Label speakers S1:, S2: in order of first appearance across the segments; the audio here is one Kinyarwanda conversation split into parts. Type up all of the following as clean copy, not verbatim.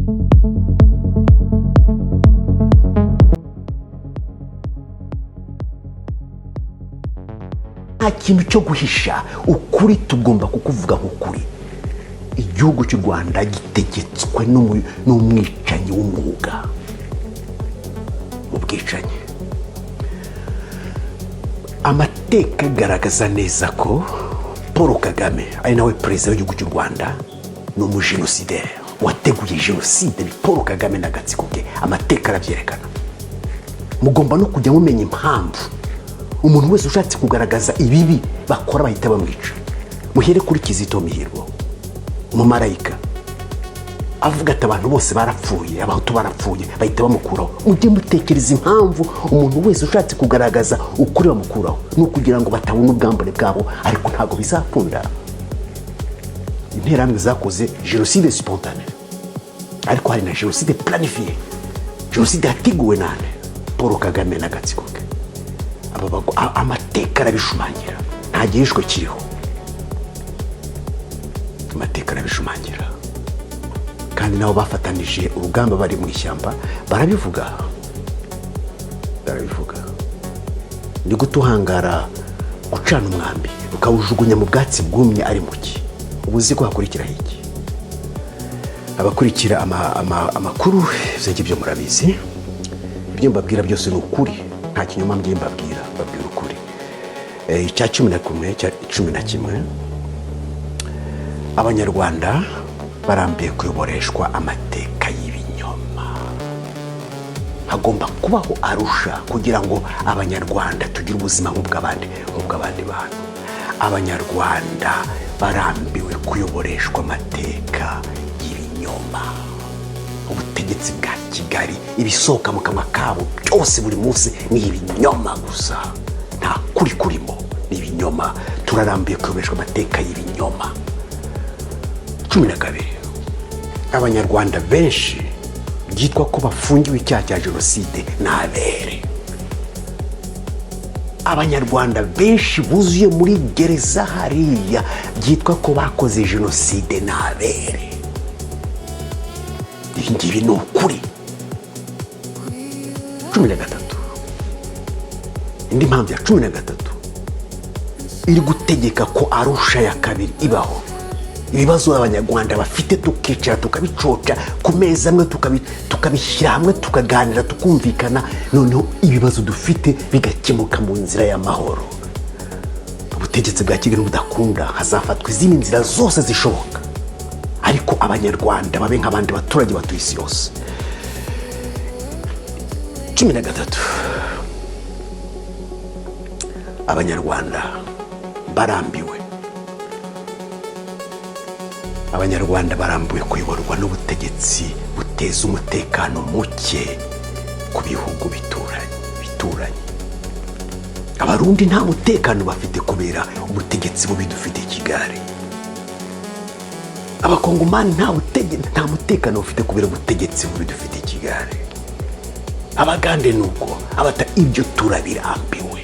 S1: Nta kintu cyo guhisha ukuri, tugomba kukuvuga nk'ukuri. Igihugu cy'u Rwanda gitegetswe n'umwicanyi w'umwuga mu bwicanyi. Amateka agaragaza neza ko Paul Kagame, ari nawe perezida w'igihugu cy'u Rwanda, ni umujenosideri wateguye jenoside. Ni Paul Kagame n'agatsiko ke, amateka arabyerekana. Mugomba no kujya mumenya impamvu umuntu wese ushatse kugaragaza ibibi bakora bahita bamwica. Muhere kuri Kizito Mihigo, umumarayika, avuga ati: "Abantu bose barapfuye, Abahutu barapfuye", bahita bamukuraho. Mujye mutekereza impamvu umuntu wese ushatse kugaragaza ukuri bamukuraho. Ni ukugira ngo batabona ubwambure bwabo, ariko ntabwo bizakunda. Interahamwe zakoze jenoside spontanée, ariko hari na jenoside planifiée, jenoside yateguwe nande? Paul Kagame n'agatsiko ke. Aba amateka arabishumangira, nta gihishwe kiriho, amateka arabishumangira. Kandi nabo bafatanije urugamba bari mu ishyamba barabivuga, barabivuga. Ni gute uhangara gucana umwambi ukawujugunya mu bwatsi bwumye ari muki? Uba uzi ko hakurikiraho iki? Abakurikira amakuru, ibyo ngibyo murabizi. Ibyo mbabwira byose ni ukuri, nta kinyoma mgiye mbabwira, mbabwira ukuri. Icya 11, cya 11: Abanyarwanda barambiye kuyoboreshwa amateka y'ibinyoma. Hagomba kubaho Arusha kugira ngo Abanyarwanda tugire ubuzima nk'ubw'abandi bantu. Abanyarwanda barambiwe kuyoboreshwa amateka y'ibinyoma. Ubutegetsi bwa Kigali, ibisohoka mu kanwa kabo byose buri munsi ni ibinyoma gusa, nta kuri kurimo, ni ibinyoma. Turarambiye kuyoboreshwa amateka y'ibinyoma. 12: Abanyarwanda benshi byitwa ko bafungiwe icyaha cya jenoside ni abere. Abanyarwanda benshi buzuye muri gereza hariya byitwa ko bakoze jenoside ni abere. Ibi ngibi ni ukuri. 13, indi mpamvu ya 13 iri gutegeka ko Arusha ya kabiri ibaho, ibibazo Abanyarwanda bafite tukicara tukabicoca ku meza amwe, tukabishyira hamwe, tukaganira, tukumvikana, noneho ibibazo dufite bigakemuka mu nzira y'amahoro. Ubutegetsi bwa Kigali budakunda, hazafatwa izindi nzira zose zishoboka, ariko Abanyarwanda babe nk'abandi baturage batuye isi yose. 13: Abanyarwanda barambiwe, Abanyarwanda barambiwe kuyoborwa n'ubutegetsi buteza umutekano muke ku bihugu bituranye. Abarundi nta mutekano bafite kubera ubutegetsi bubi dufite i Kigali. Abakongomani nta mutekano bafite kubera ubutegetsi bubi dufite i Kigali. Abagande ni uko, abata ibyo turabirambiwe.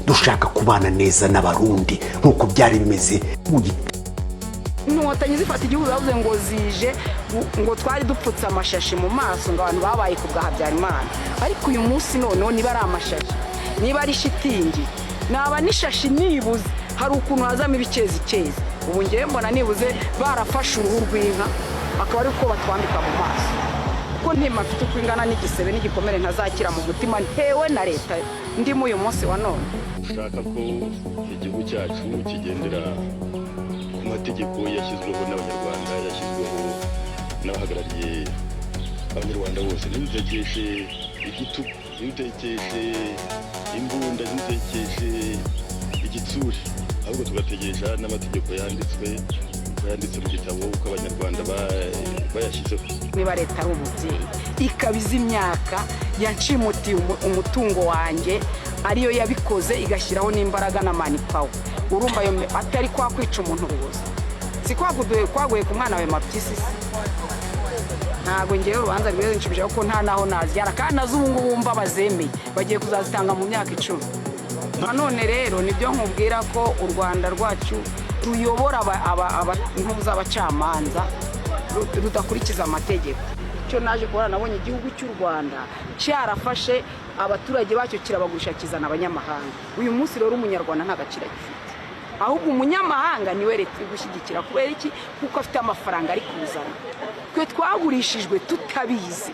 S1: Dushaka kubana neza n'Abarundi nk'uko byari bimeze mu
S2: Inkotanyi zifata igihugu zavuze ngo zije ngo twari dupfutse amashashi mu maso, ngo abantu babaye ku bwa Habyarimana. Ariko uyu munsi noneho, niba ari amashashi, niba ari shitingi, naba n'ishashi, nibuze hari ukuntu hazamo ibikezikezi. Ubu ngewe mbona nibuze barafashe uruhu rw'inka akaba ari uko batwambika mu maso, kuko ntima mfite uko ingana n'igisebe n'igikomere ntazakira mu mutima ntewe na leta ndimo uyu munsi wa none.
S3: Ushaka ko igihugu cyacu kigendera ku mategeko yashyizweho n'Abanyarwanda, yashyizweho n'abahagarariye Abanyarwanda bose. Ntidutekeshe igitugu, ntidutekeshe imbunda, ntidutekeshe igitsure, ahubwo tugategesha n'amategeko yanditswe, uko yanditse mu gitabo, uko Abanyarwanda bayashyizeho.
S2: Niba leta ari umubyeyi, ikaba izi imyaka yanshimutiye umutungo wanjye, ariyo yabikoze, igashyiraho n'imbaraga na manpower, urumva ayo atari kwa kwica umuntu urubozo? Si kwaguduye kwaguye ku mwana wawe mapyisi se? Ntabwo ngewe urubanza rwiza nshubije, kuko nta naho nazibyara, kandi nazo ubu ngubu wumva bazemeye bagiye kuzazitanga mu myaka 10. Nanone rero nibyo nkubwira ko u Rwanda rwacu ruyobora intuza abacamanza. Rudakurikiza amategeko. Icyo naje kubona, nabonye igihugu cy'u Rwanda cyarafashe abaturage bacyo kirabagurisha, kizana abanyamahanga. Uyu munsi rero umunyarwanda nta gaciro agifite, ahubwo umunyamahanga niwe leta iri gushyigikira. Kubera iki? Kuko afite amafaranga ari kuzana. Twe twagurishijwe tutabizi,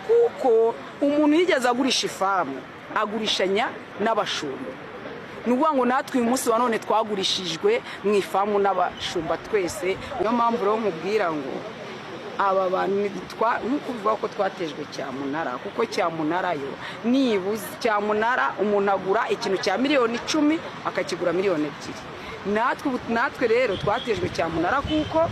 S2: kuko umuntu yigeze agurisha ifamu agurishanya n'abashumba. Ni ukuvuga ngo natwe uyu munsi wa none twagurishijwe mu ifamu n'abashumba twese. Niyo mpamvu rero nkubwira ngo aba bantu, nk'uko ubivuga ko twatejwe cyamunara, kuko cyamunara yo nibuze cyamunara umuntu agura ikintu cya miliyoni 10 akakigura miliyoni 2. Natwe rero twatejwe cyamunara kuko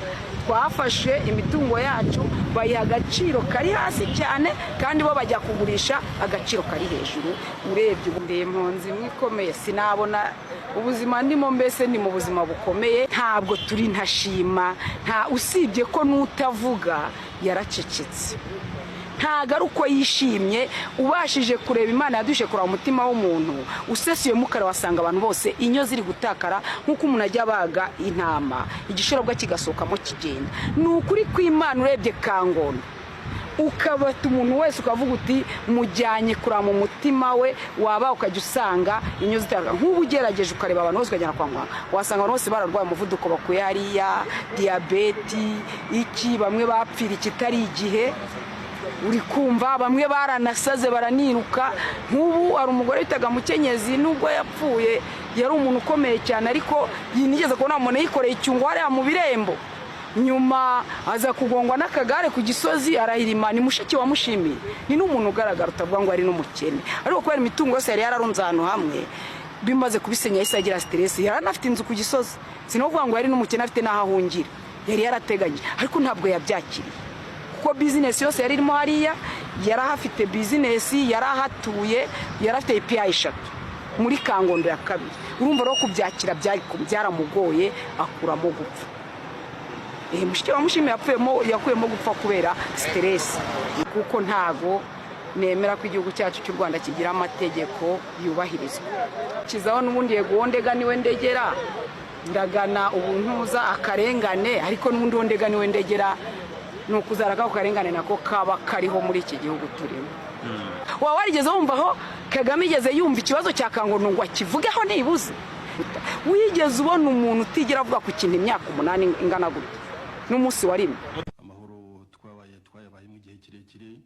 S2: twafashe imitungo yacu bayiha agaciro kari hasi cyane, kandi bo bajya kugurisha agaciro kari hejuru. Urebye ubu ndi impunzi imwe ikomeye, sinabona ubuzima ndimo, mbese ni mu buzima bukomeye. Ntabwo turi ntashima nta, usibye ko n'utavuga yaracecetse, ntabwo ari uko yishimye. Ubashije kureba, Imana yadushe kureba umutima w'umuntu usesuyemo ukara, wasanga abantu bose inyo ziri gutakara nk'uko umuntu ajya abaga intama igishorobwa kigasohokamo kigenda. Ni ukuri kw'Imana, urebye Kangondo ukabata umuntu wese ukavuga uti mujyanye kureba mu mutima we, waba ukajya usanga inyo zitakara. Nk'ubu ugerageje ukareba abantu bose ukajyana kwa muganga, wasanga abantu bose bararwaye umuvuduko bakuye hariya, diyabeti iki, bamwe bapfira ikitari igihe, uri kumva, bamwe baranasaze baraniruka. Nk'ubu hari umugore witaga Mukenyezi, nubwo yapfuye yari umuntu ukomeye cyane, ariko nigeze kubona umuntu yikoreye icyungo hariya mu birembo, nyuma aza kugongwa n'akagare ku Gisozi arahirima. Ni mushiki wamushimiye, ni n'umuntu ugaragara utavuga ngo ari n'umukene, ariko kubera imitungo yose yari yararunze ahantu hamwe, bimaze kubisenya yahise agira stress. Yari anafite inzu ku Gisozi, sinavuga ngo yari n'umukene, afite n'aho ahungira, yari yarateganyije, ariko ntabwo yabyakiriye kuko bizinesi yose yari irimo hariya, yari ahafite bizinesi, yari ahatuye, yari afite EPI eshatu muri Kangondo ya kabiri. Urumva rero kubyakira byaramugoye, akuramo gupfa. Mushiki wa Mushimi yapfuyemo, yakuyemo gupfa kubera stress, kuko ntago nemera ko igihugu cyacu cy'u Rwanda kigira amategeko yubahirizwa. Kizaho n'ubundi, yego, uwo ndega niwe ndegera, ndagana ubuntuza akarengane, ariko n'ubundi uwo ndega niwe ndegera, ni ukuzara kako karengane nako kaba kariho muri iki gihugu turimo. Waba warigeze wumva aho Kagame igeze yumva ikibazo cya Kangondo ngo akivugeho nibuze? Wigeze ubona umuntu utigera avuga ku kintu imyaka 8 ingana gutya n'umunsi wa rimwe?
S3: Amahoro twabaye twayabayemo igihe kirekire,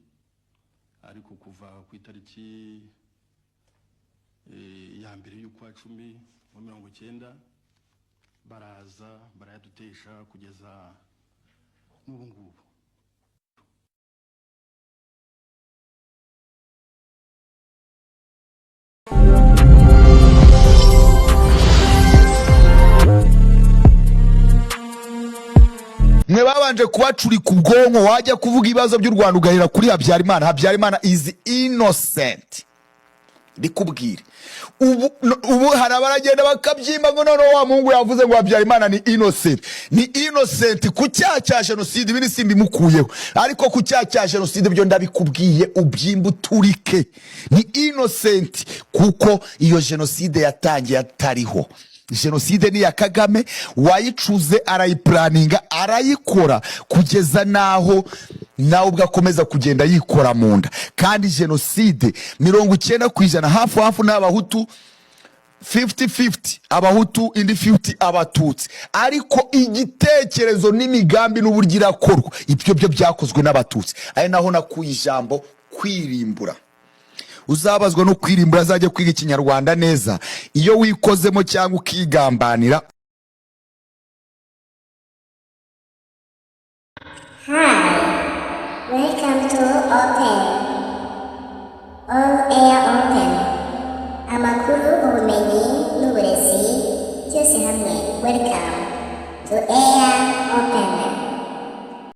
S3: ariko kuva ku itariki ya mbere y'ukwa cumi muri 90 baraza barayadutesha kugeza n'ubu ngubu.
S4: Mwe babanje kubacurika ubwonko, wajya kuvuga ibibazo by'u Rwanda ugahera kuri Habyarimana. Habyarimana is innocent. Bikubwire ubu, ubu hari abaragenda bakabyimba ngo noneho wa muhungu yavuze ngo Habyarimana ni innocent. Ni innocent ku cyaha cya jenoside, ibi ni simbimukuyeho, ariko ku cyaha cya jenoside byo ndabikubwiye, ubyimba uturike. Ni innocent kuko iyo jenoside yatangiye atariho. Jenoside ni iya Kagame wayicuze, arayiplanninga, arayikora kugeza n'aho nawe ubwo akomeza kugenda yikora mu nda. Kandi jenoside 90% hafi hafi ni abahutu, 50-50 abahutu, indi 50 abatutsi, ariko igitekerezo n'imigambi n'uburyo irakorwa ibyo byo byakozwe n'abatutsi. Ari naho nakuye ijambo kwirimbura. Uzabazwa no kwirimbura azajya kwiga ikinyarwanda neza. Iyo wikozemo cyangwa ukigambanira.
S5: Hi, welcome to Open All Air Open. Amakuru.